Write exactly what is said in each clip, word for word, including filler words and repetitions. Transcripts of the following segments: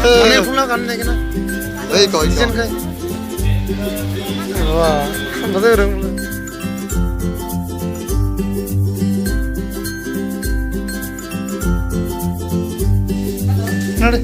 Mane phunla kan ne kena. Ei, koi, koi. Jen kai. Wah, sampai rung. Nade.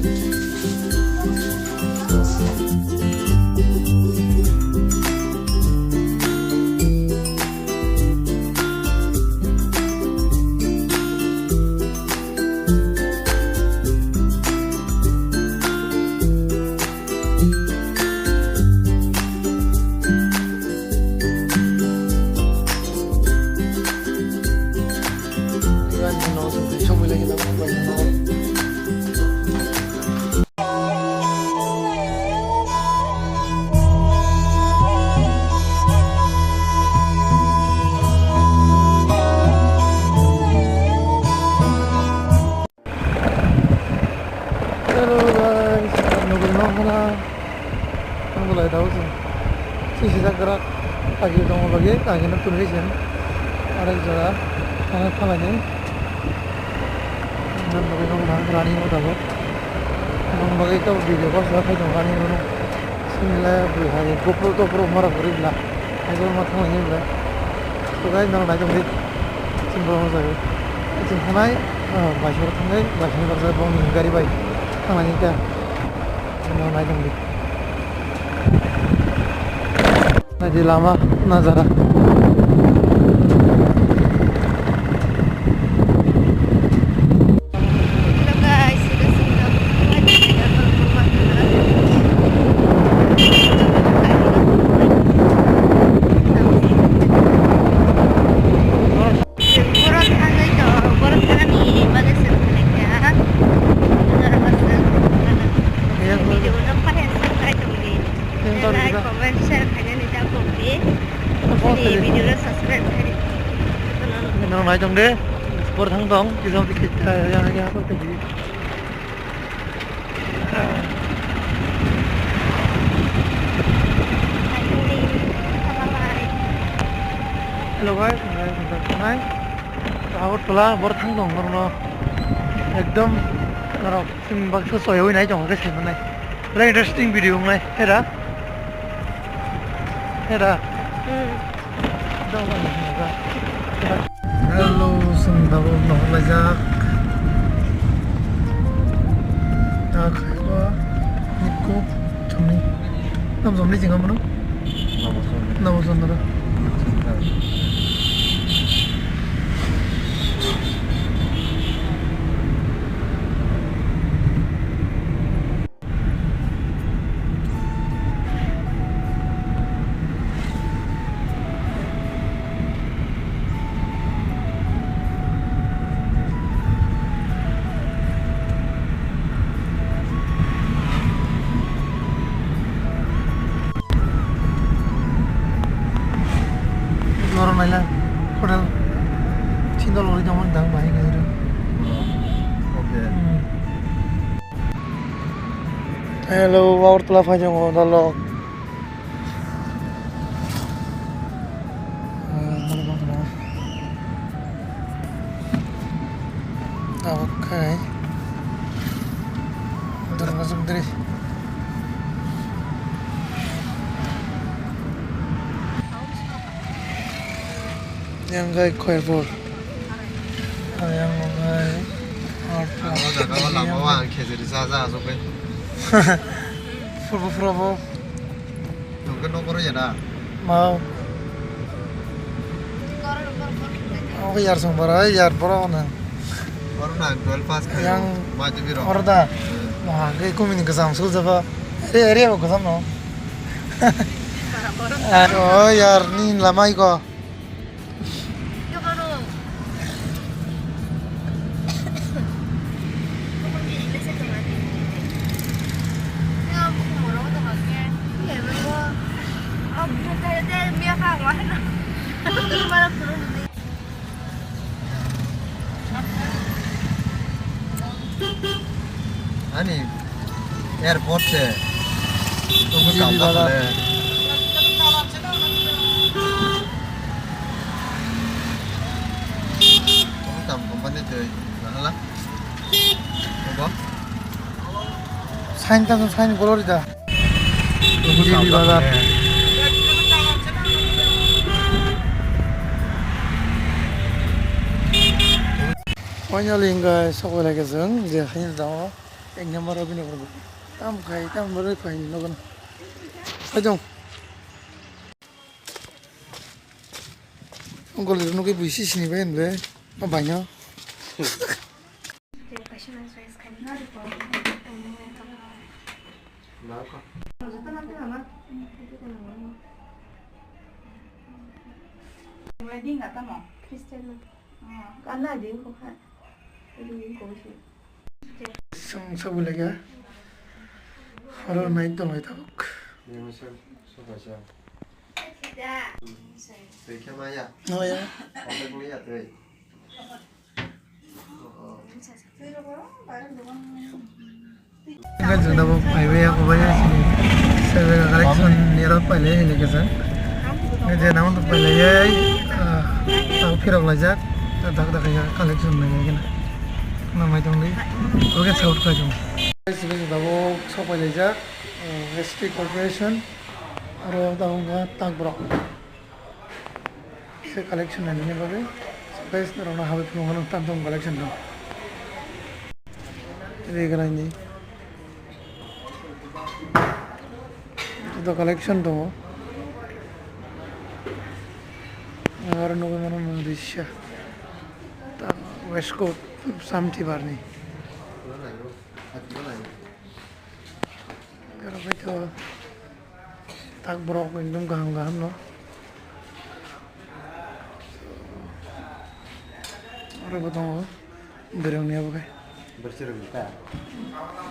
Hello guys, nugwi nong khana. Ang bolai dao se. Si si jak rak. Kagi dong lagi, kagi no tun ri sen. Arek jora. Ang khalai ni. Nang nugwi nong khana, rani mo dabo. Nong bagwi to video ko sa khai dong rani mo. Sini la bwrwi hai GoPro to pro mara gori bla. Hai ko ma thang ni bla. To guys, nang nai tong di. Sini bro mo jai. Sini thanai, ah, bai sor thanai, bai sor bar jai bong ni gari bai. Thang ni ta. Nang nai tong di. Nai di lama, nazara. Hello guys, ito si Indah. Borok thangwi to, borok thangani bagwi se thanglaikha. Video no phaiyasa khai tongdi. Like, comment, share khainani da bongdi. Video no subscribe khai. Nang nai tong de. Bor thang tong, kisa kisa ya ya ya. Hello guys, guys, guys, guys. Agartala bor thang tong, bor no. Ekdom norok. Chwng baksa soywi nai tongo khe saimanai. Belai interesting video wngnai. Hera? Hera? Hmm. Hello, chwng tabuk nohor laijak. Tak, niko, chwngni. Tam jomni chwng amano? Nabosondra. Nabosondra. Norok naila hotel sindol ori tongmani dang bahai khe. Okay. Hmm. Hello, Agartala phai tongo dalok. Tabuk khai Durga Chowdhury. Yang khai Khairpur. Yang khai Agartala. Ang o jaga o lama o ang khejuri cha cha asuk bai. Purbo purbo. Tongke nokoro ya na? Mau. Oke yar song bara yar boro na. Boro na twelve pass khayo. Yang ma jibi rok. Oro da. Hmm. Wah, ke kumi ni kesam sul jaba. Ere ere o kesam no. Oh yar ni lamai ko. Ani airport se. Tumu G B kaam bala. Kale. Tumu kaam company tei. Nahala. Obo. Sain tamo sain golori da. G B bazar. Finally, guys, sokoi lagi jeng je hain jao. Ek number abini borok. Tam khai, tam borok khai ni nogo. Hai jong. Ungkol rok nugui buisi sini bai hinle. Ma baino. Christian. Kana din ko kha. Din ko si. Song sabu lega. Aro nai toloi tabuk. Twi khe maya. Oh, ya. Contact ni ya twi. Enggak, jeng tabuk phaibai ya, kubai ya, sini. Saya collection ni rok pailai, ini kesa. Ini je namun tu pailai ya, ah, tahu pirok lajak, tak tak ya, collection lagi kena. Namai tong di, oke, saut ka jong. Sini tabuk sok pailai jak, eh, S T Corporation, aro tahu enggak, tak brok. Se collection nainani bagwi guys, norokno habwi phunukgo, tam tam collection dong. Regalai ni joto collection tongo. Aro nugwi mano mung risa ta waistcoat samthi barni. Aro bai to tak borok ekdom kaham kaham no. Aro bo tongo. Bereng ni abo kai.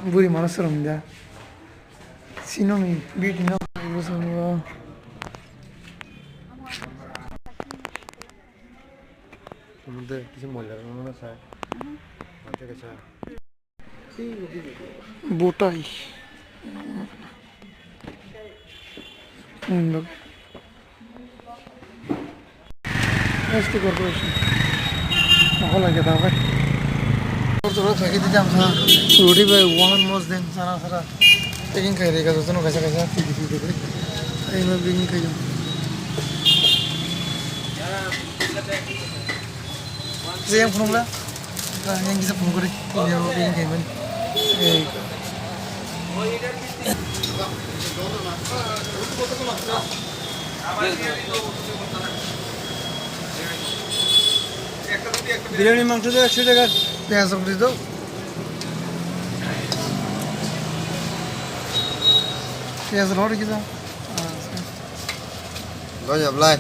Buri mana serem da. Sino mi beauty no. Bo sango. Mungde kisi moila rok no sa. Mate kasa. Butai. Hmm, S T Corporation. Ako lagi tau kai. Roti bai one mos den sana sana. Packing khai re ka jotono kaisa kaisa. Ai ma packing khai. Yang phunuk la. Yang kisa phunuk kori. Yang phunuk kori. Biryani mangso do ekso taka. Piyaj rok di do. Piyaj rok di kisa. Lo ya, belai.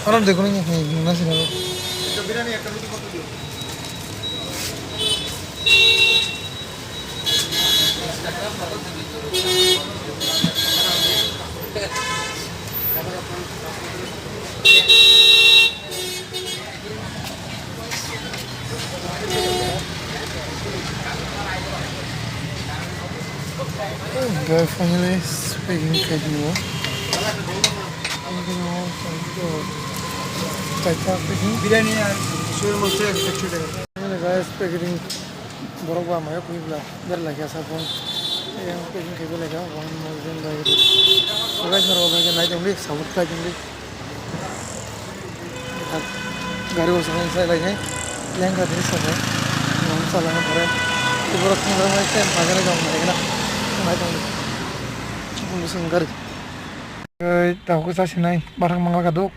Aro dekho na, nasi na. Guys, finally packing khai dingo. Chaita packing. Biryani ar sui mangso ekso taka. Finally guys, packing borok ba maya khui bla ber lai kha sa phone. Yang packing khai bla kha one thousand bai. Guys, norok bai nai tong di, sabut khai tong di. Gari o song sai lai nai. Lengkha diri sabo. Nong sala na pore. Iboro khang rang mai sen bagare jong mai na. Mai tong. Bung sung gari. Ei, tau ko sa sinai. Barang mangla kaduk.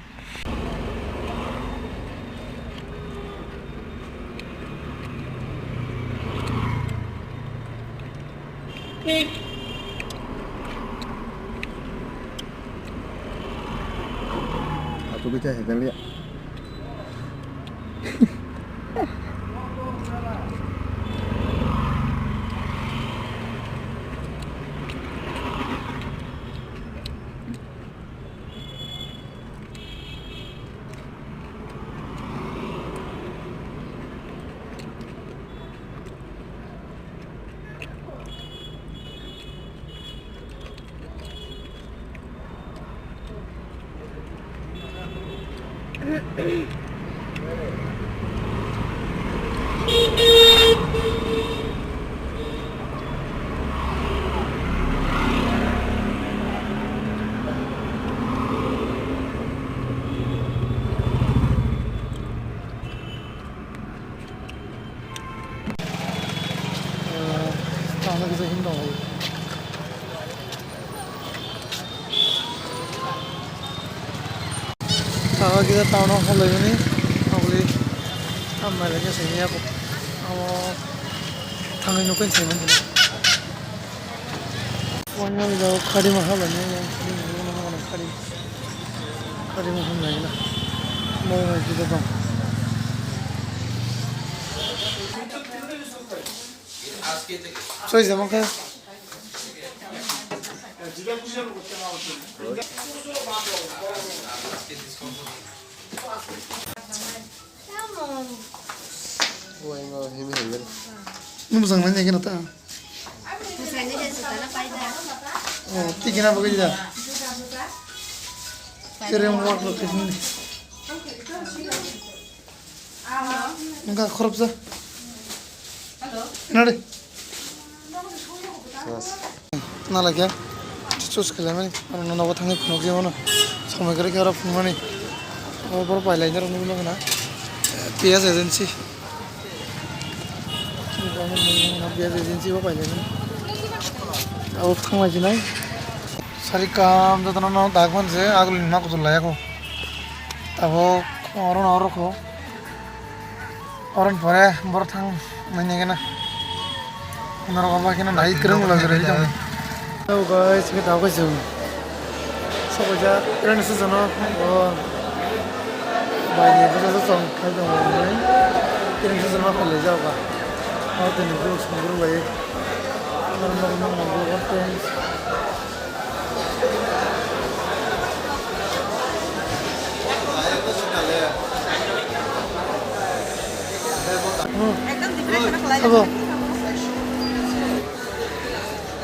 Aku bisa hedan lihat. Tangna kisa himdong. Tawa kisa town hall laimani, aboni, ah, mailai khe saimanya, amo thangwi nukhe saimanya. Wngya jao khari ma hal ni, khari, khari ma hal ni na. Mo ma jida dong. Soi jama khe. Nwng bwsang nai nai khe no ta. Oh, twi khe na bagwi da. Kerem wak lo khe hwn. Nokha khoroksa. Nari. Nalai khe. Choose khlaimani. Aro nogo thangwi phunukjagwi mano. Somoi kwrwi khe oro phunukmani. Abo borok pailai norok nukgwi mano. P S agency. P S agency bo pailai mani. Abo thanglai sinai. Sari kam jotono no dak man se agulini ma kuchuk lai ako. Abo oro no oro kho. Oron pore bor thang nai nai gana. Norok obo khe no nai kwrwng ulo gari jang. Hello guys, khe tabuk khe chwng sokoja train station o, o bai ni bwsa song khai tongo, train station o phai lai jak ba. O tini bwswk song bwrwk bai. Norok nok nok nok nok train. Abo.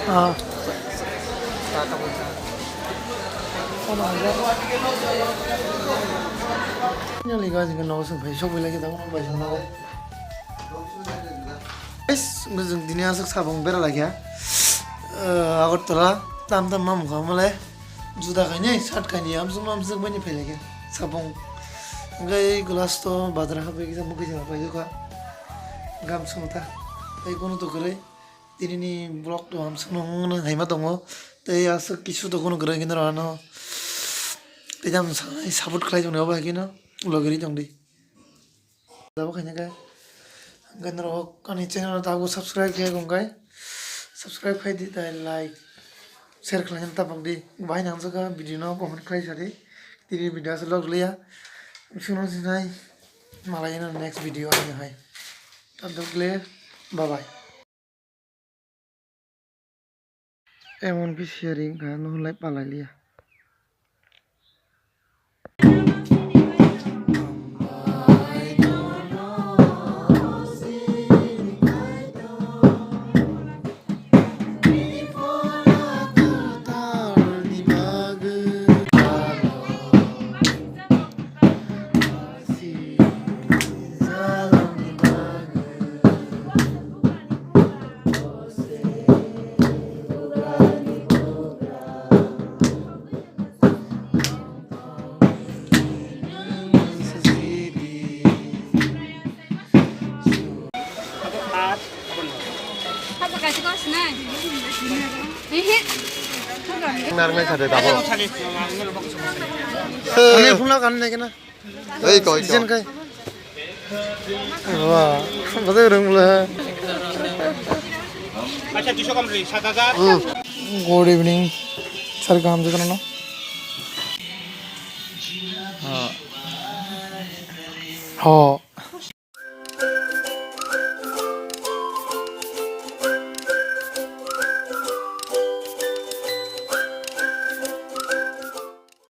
Ah. Nyali guys, hingke nogo chwng phai sogwi lai khe tabuk bai song nogo. Guys, hingke chwng tini aswk sabung bera lai kha. Eh, Agartala tam tam ma mukha mole. Juda kainwi, shirt kainwi, amsuk amsuk bini phai lai khe. Sabung. Hingke glass to badra ha bai kisa mukhe jang pai kha. Gam sung ta. Tei kono to kwrwi. Tini ni vlog to amsuk no wngna haima tongo. Tei aswk kisu to kono kwrwi khe no ano. Tei jang sanai support khlai tong nai obo hai khe no. Logeri tong di. Abo khaina khe, hwnkhe norok ani channel no tabuk subscribe khe wngkhe, subscribe khai di, tei like, share khlaina tabuk di. Bahai nangjakha video no comment khlai sa di. Tini video aswk log liya. Chwngno sinai malai no next video ani hai. Tabuk le, bye bye. Emon khe sharing kha, nohor lai palai liya. Narwknai sa de tabuk. Ani phunuk ano nai khe na. Ei, koi, koi. Season kai. Wah, betul orang mula. Acha, duisho kam ri, sat hajar. Good evening. Sir, kaham jotono no? Ha. Ho.